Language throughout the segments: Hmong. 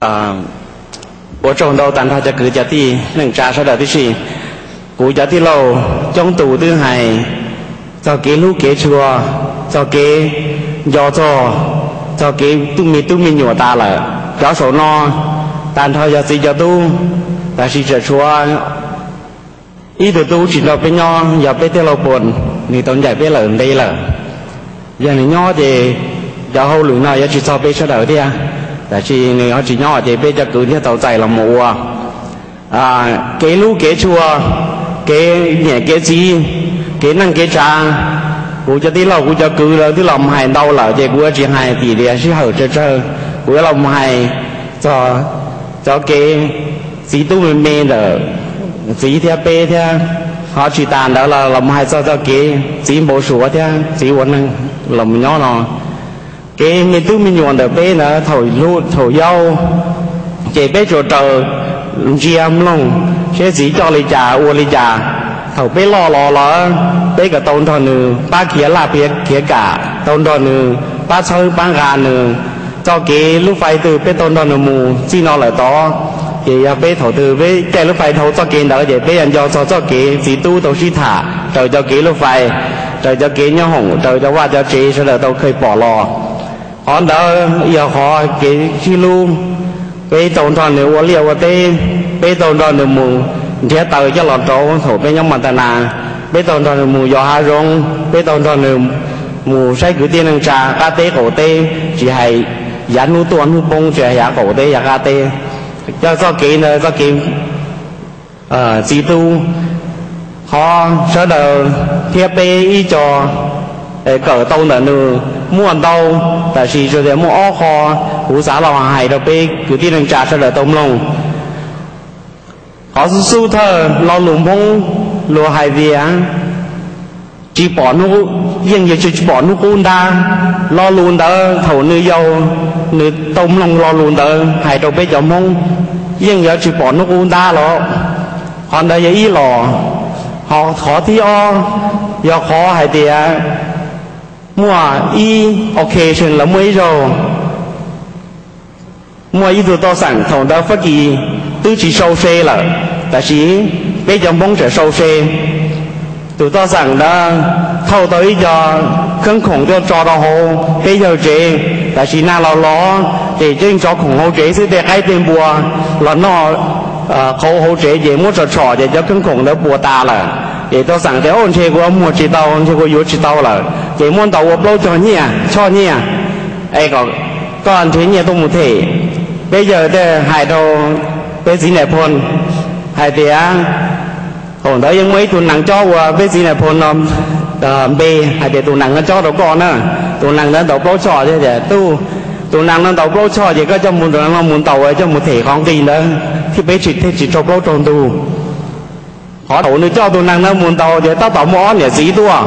Ua tsaug ntau tag nrho cov kwv cov tij neej tsa sawv daws tib si. Kuv cov tij laug coob tus twb hais txog kev hlub kev tshua, txog kev nco txog, txog kev me tub me nyuam tas lawm. Cov saum no tag nrho yog txiv cov tub, tab sis tseem tshuav ib tug tub tsis nrog peb nyob, yog peb tij laug Pus, nws tau ncaim peb lawm ntev lawm. Yog nws nyob ces cov hauj lwm no yuav tsis txog peb sawv daws thiab, tab sis nws ho tsis nyob ces peb cov kwv thiaj tau txais los mus ua. Kev hlub kev tshua, kev niam kev txiv, kev neej kev tsav, kuv cov tij laug kuv cov kwv lawv twb los mus hais ntau lawm ces kuv yuav tsis hais tim tias sij hawm tsawg tsawg. Kuv yuav los mus hais txog cov kev txiv tub me me ntawm txiv thiab peb thiab. Ho tsis tas ntawd los los mus hais txog txoj kev txiv npau suav thiab txiv ua neeg los mus nyob no. Kev me tub me nyuam ntawm peb ntawd thaum hluas thaum yau ces peb tsuas raws ntsia mloog seb txiv coj li cas ua li cas. Thaum peb loj los lawm, peb kom tau nrog nws pab khiav laj khiav kam, tau nrog nws pab txhawb pab nqa nws. Txoj kev lub fais twg peb tau nrog nws mus txij no lawm tod, ces yog peb thaum twg peb caij lub fais dhau txoj kev ntawd ces peb yuav nco txog txoj kev txiv tub tau sib tham raws cov kev lub fais, raws cov kev nyob hoom, raws cov vaj cov tsev sawv daws tau khaws pom los. Qhov ntawd yog qhov kev sib hlub. Peb tau nrog nws ua liaj ua teb, peb tau nrog nws mus nrhiav taws coj los rauv thaum peb nyob Montana, peb tau nrog nws mus yos hav zoov, peb tau nrog nws mus saib kwv tij neej tsa qab teb qaum teb, tsis hais yav hnub tuaj hnub poob, tsis hais yav qaum teb yav qab teb. Yog txoj kev ntawd txoj kev txiv tub. Qhov sawv daws thiab peb ib co kawm tau ntawm nws muaj ntau, tab sis tsuas tias muaj ob qho kuv xav los hais rau peb kwv tij neej tsa sawv daws tau mloog. Qhov xub xub thawj lo lus Hmoob luag hais tias tsis pom, yeej yuav tsis pom hnub qub ntab. Lo lus ntawd thaum nws yau, nws tau mloog lo lus ntawd hais rau peb cov Hmoob, yeej yuav tsis pom hnub qub ntab los. Qhov ntawd yog ib los. Qhov thib ob yog qhov hais tias muaj ib occasion los muaj ib zaug, muaj ib tug toj xeem thaum ntawd Fab Kis twb tsis sau se lawm, tab sis peb cov Hmoob tseem sau se. Tus toj xeem ntawd thauj tau ib co kheeb khoom tuaj tso rau hauv peb yawg tsev, tab sis nag los los ces yeej tso khoom hauv tsev xwb, tej qaib tej npua los noj qhauv hauv tsev ces muab tso tshom ces cov kheeb khoom ntawd puas tas lawm. Ces toj xeem tias, Au, ntshe kuv muag tsis tau, ntshe kuv yuav tsis tau lawm. Ces muab ntaus ua plaub caug nyiaj, choj nyiaj, es kom koj nrhiav nyiaj tuaj mus them. Peb yawg thiaj hais rau peb txiv Nais Phoo hais tias, Thaum ntawd yeej muaj ib tug nees cob ua peb txiv Nais Phoo no npe hais tias, Tus nees no cob rau koj na. Tus nees ntawd ntaus plaub choj thiab tias, Tub, tus nees no ntaus plaub choj ces koj coj mus, tus nees no mus ntaus coj mus them qhov nqi ntawd thiab peb tsis thiaj tsis raug plaub raug ntug. Qhov thaum nws coj tus nees ntawd mus ntaus ces tab tom muaj ob niam txiv tuaj,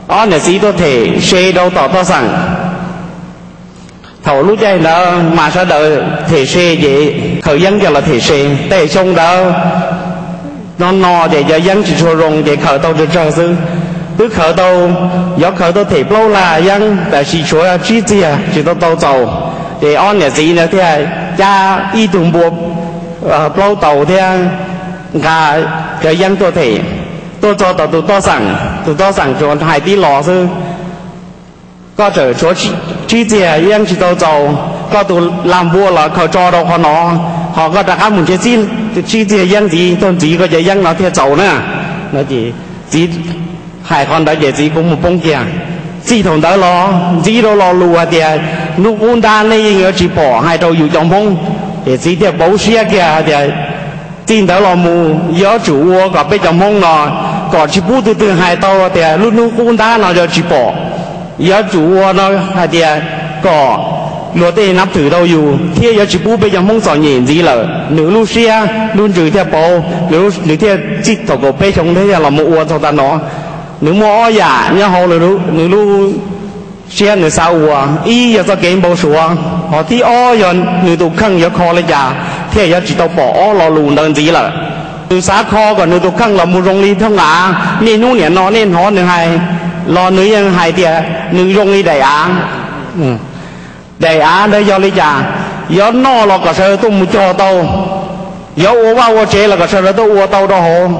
ob niam txiv tuaj them se rau tom toj xeem. Thaum lub caij ntawd mas sawv daws them se ces khaws yeeb coj los them se. Tej xyoo ntawd no no ces cov yeeb tsis tshua zoo ces khaws tau tsawg tsawg xwb. Twb khaws tau, yuav khaws tau them plaub laj yeeb tab sis tshuav tsib txiag tsis tau tau txaus. Ces ob niam txiv ntawd thiaj cab ib tug npua plaub taus thiab nqa cov yeeb tuaj them. Tuaj txog tom tus toj xeem, tus toj xeem tsuas hais tib los xwb, Koj tseem tshuav tsib txiag yeeb tsis tau txaus, koj tus lag npua los khaws tso rau qhov no, ho koj rov qab mus nrhiav tsib txiag yeeb ntxiv tuaj ntxiv koj cov yeeb no thiaj txaus na. Txiv hais qhov ntawd ces txiv kuj mus poob kiag. Txij thaum ntawd los ntxiv rau lo lus hais tias hnub qub ntab nej yeej yuav tsis pom hais rau yus cov Hmoob. Ces txiv thiaj pauv siab kiag hais tias txij ntawd los mus yuav tsum ua kom peb cov Hmoob no kom tsis pub twg twg hais tau tias lub hnub qub ntab no yuav tsis pom. Yuav tsum ua no hais tias kom luag tej nab thwm tau yus thiab yuav tsis pub peb cov Hmoob txom nyem ntxiv lawm. Nws lub siab lub ntsws thiaj pauv, nws thiaj txij thaum kaum peb xyoo thiaj los mus ua txog tav no. Nws muaj ob yam nyob hauv nws lub siab nws xav ua, ib yog txoj kev npau suav, ho thib ob yog nws tus kheej yuav kho li cas thiaj yuav tsis tau pom ob lo lus ntawd ntxiv lawm. Nws xav kho kom nws tus kheej los mus zoo li thooj av, niaj hnub niam no nej hnov nws hais los nws yeej hais tias nws zoo li daim av. Daim av ntawd yog li cas? Yuav noj los kom sawv daws tuaj mus cog tau, yuav ua vaj ua tsev los kom sawv daws tuaj ua tau rau hauv,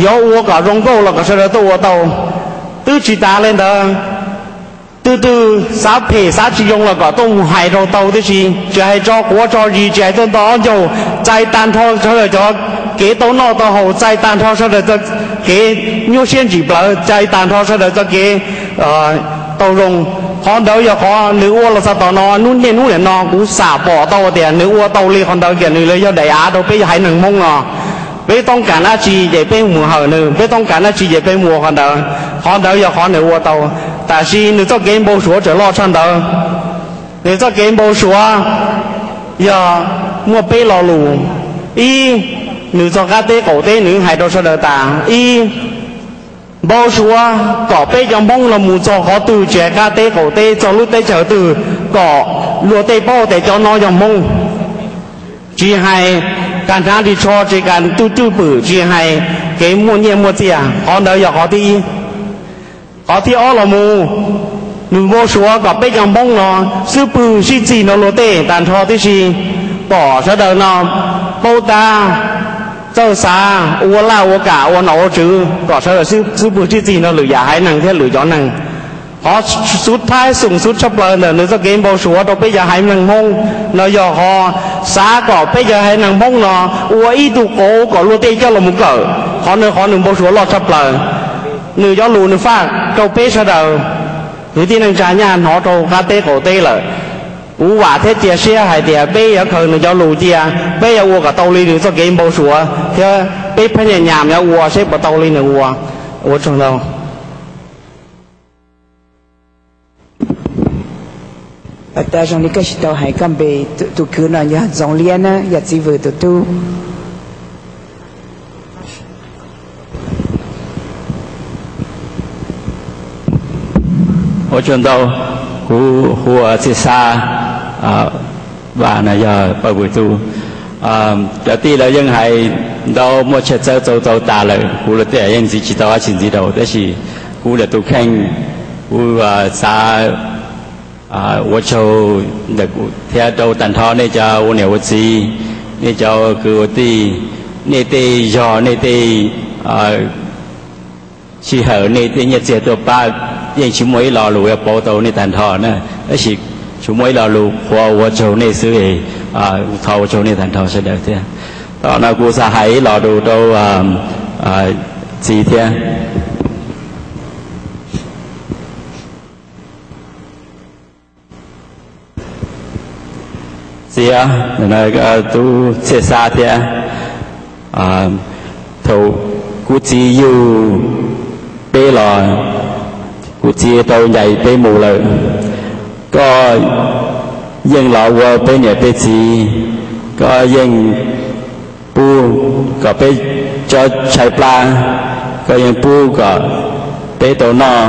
yuav ua kom zoo nkauj los kom sawv daws tuaj ua tau. Twb tsis tas li ntawd, twg twg xav phem xav tsis zoo los kom tuaj mus hais rau tau tib si, tsis hais tso quav tso zis, tsis hais tuaj nto ob ncaug, txais tag nrho sawv daws cov kev tau noj tau haus, txais tag nrho sawv daws txoj kev nyuaj siab ntsim plawv, txais tag nrho sawv daws txoj kev tau zoo. Qhov ntawd yog qhov nws ua los txog tom no, hnub niaj hnub niam no kuv xam pom tau tias nws ua tau li qhov ntawd, tias nws yog daim av rau peb yog haiv neeg Hmoob no. Peb toob kas dab tsi ces peb mus hawm nws, peb toob kas dab tsi ces peb mus ua qhov ntawd. Qhov ntawd yog qhov nws ua tau, tab sis nws txoj kev npau suav tseem loj tshaj ntawd. Nws txoj kev npau suav yog muaj peb lo lus. Ib, nws txog qab teb qaum teb nws hais rau sawv daws tas, ib, npau suav kom peb cov Hmoob los mus txog qhov twg, tsis hais qab teb qaum teb, txog lub teb chaws twg, kom luag tej paub tias cov no yog Hmoob. Tsis hais kas hnav ris tsho, tsis hais tuj cwj pwm, tsis hais kev muaj nyiaj muaj txiaj. Qhov ntawd yog qhov thib ib. Qhov thib ob los mus, nws npau suav kom peb cov Hmoob no xub pwg sib txig nrog luag tej tag nrho tib si, kom sawv daws no paub tab, txawj xav ua laj ua kam ua nom ua tswv, kom sawv daws xub pwg sib txig nrog lwm yam haiv neeg thiab lwm cov neeg. Qhov xub thaib xoom xub tshaj plaws ntawm nws txoj kev npau suav rau peb cov haiv neeg Hmoob no yog qhov xav kom peb cov haiv neeg Hmoob no ua ib tug qauv kom luag tej coj los mus kawm. Qhov no qhov nws npau suav loj tshaj plaws. Nws cov lus nws faj rau peb sawv daws, kwv tij neej tsa nyaj hnov rau qab teb qaum teb lawm. Kuv vam thiab cia siab hais tias peb yuav khaws nws cov lus cia, peb yuav ua kom tau li nws txoj kev npau suav thiab peb phab nyas nyas yuav ua seb puas tau li nws ua. Ua tsaug ntau. Pas tas zoo li koj tsis tau hais koj npe, tus kwv no yog Ntxoov Liab na, yog Txiv Vwm tus tub. Ua tsaug ntau, kuv hu ua Txhiaj Xab, Vam no yog Paj Vwm tub. Cov tij lawv yeej hais ntau muaj chaw txawb txaus tau tas lawm, kuv los tej yeej ntxiv tsis tau dab tsi ntxiv rau, tab sis kuv lawm tus kheej, kuv xav ua tsaug ntawm kuv thiab rau tag nrho nej cov ua niam ua txiv, nej cov kwv ua tij, nej tej zog nej tej sij hawm nej tej nyiaj txiag tuaj pab, yeej tsis muaj ib lo lus yuav pauv tau nej tag nrho na, tab sis tsuas muaj ib lo lus qhuav ua tsaug nej xwb, thov ua tsaug nej tag nrho sawv daws thiab. Tom no kuv xav hais ib lo lus rau txiv thiab. Txiv, tub Txhiaj Xab thiab, thaum kuv txiv yug peb los kuv txiv tau ncaim peb mus lawm. Koj yeej los ua peb niam peb txiv, koj yeej pub kom peb tsob tshaib plab, koj yeej pub kom peb tau noj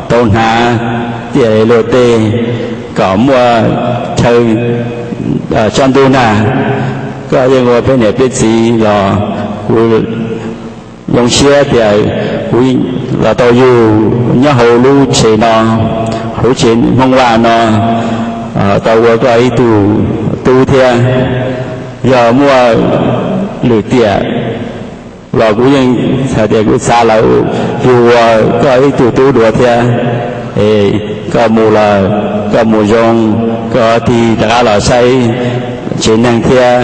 tau hnav, tiam luag tej kom muaj chaw tsob ntub na. Koj yeej ua peb niam peb txiv los kuv zoo siab tias kuv los tau yug nyob hauv lub tsev no, hauv tsev Hmoob Vaj no, tau ua koj ib tug tub thiab. Yog muaj lwm tiam los kuv yeej hais tias kuv xav lawv yug ua koj ib tug tub dua thiab. Es koj mus lawm, koj mus zoo, koj tig rov qab los saib tsev neeg thiab,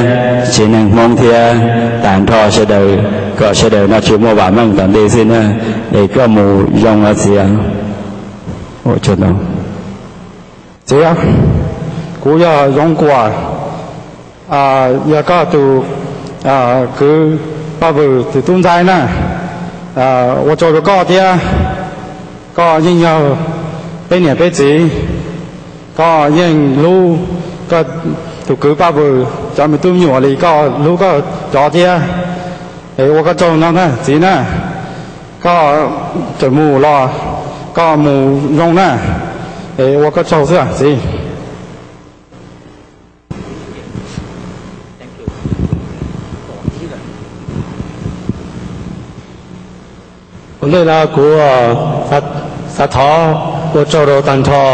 tsev neeg Hmoob thiab, tag nrho sawv daws, kom sawv daws no tsuas muaj vam meej tom ntej xwb na. Es koj mus zoo os txiv. Txiv, kuv yog Zoo Kuam, yog koj tus kwv Paj Vwm tus tub ntxhais na. Ua tsaug rau koj thiab, koj yeej yog peb niam peb txiv, koj yeej hlub koj tus kwv Paj Vwm cov me tub me nyuam li koj hlub koj cov thiab. Es ua koj tsaug no na txiv na, koj tseem mus los koj mus zoo na, es ua koj tsaug xwb txiv. Ua ntej no kuv xav thov ua tsaug rau tag nrho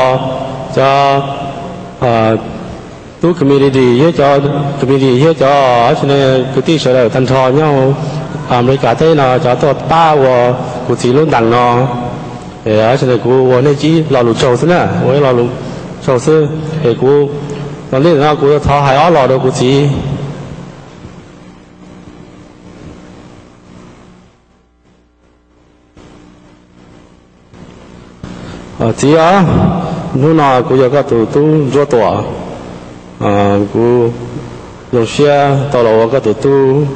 cov Tub community thiab cov community thiab cov kwv tij sawv daws tag nrho nyob Amelikas teb no cov tuaj pab ua kuv txiv lub ntees no. Kuv ua nej ib lo lus tsaug xwb na, ua ib lo lus tsaug xwb. Es kuv, nej no kuv yuav thov hais ob lo rau kuv txiv. Txiv os, hnub no kuv yog koj tus tub ntsuab tuam. Kuv zoo siab tau los ua koj tus tub.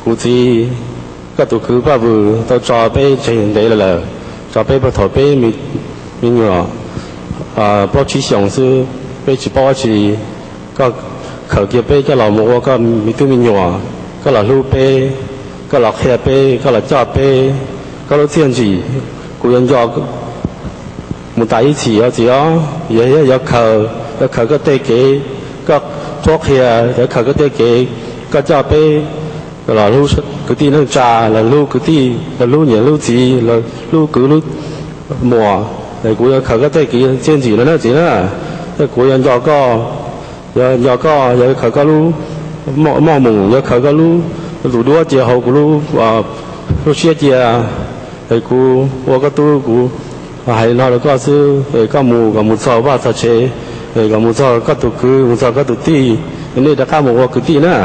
Kuv txiv, koj tus kwv Paj Vws tau tso peb tseg ntev lawm, tso peb puag thaum peb me nyuam plaub tsib xyoos xwb, peb tsis paub dab tsi. Koj khaws kiag peb coj los mus ua koj me tub me nyuam, koj los hlub peb, koj los qhia peb, koj los coj peb, koj lub txiaj ntsim kuv yuav nco mus tas ib txhis os txiv os. Yog, yog yuav khaws, yuav khaws koj tej kev koj qhuab qhia, yuav khaws koj tej kev koj coj peb los hlub kwv tij neej tsa, los hlub kwv tij, los hlub niam hlub txiv, los hlub kwv hlub muam. Kuv yuav khaws koj tej kev txiaj ntsim no na txiv na. Kuv yuav nco koj, yuav nco koj, yuav khaws koj lub moj mus, yuav khaws koj lub tus duab cia hauv kuv lub siab cia. Es kuv ua koj tub kuv hais no rau koj xwb, koj mus kom mus txog vaj txog tsev, kom mus txog koj tus kwv, mus txog koj tus tij, nej rov qab mus ua kwv tij na.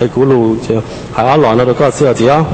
Es kuv lus hais ob los no rau koj xwb os txiv os.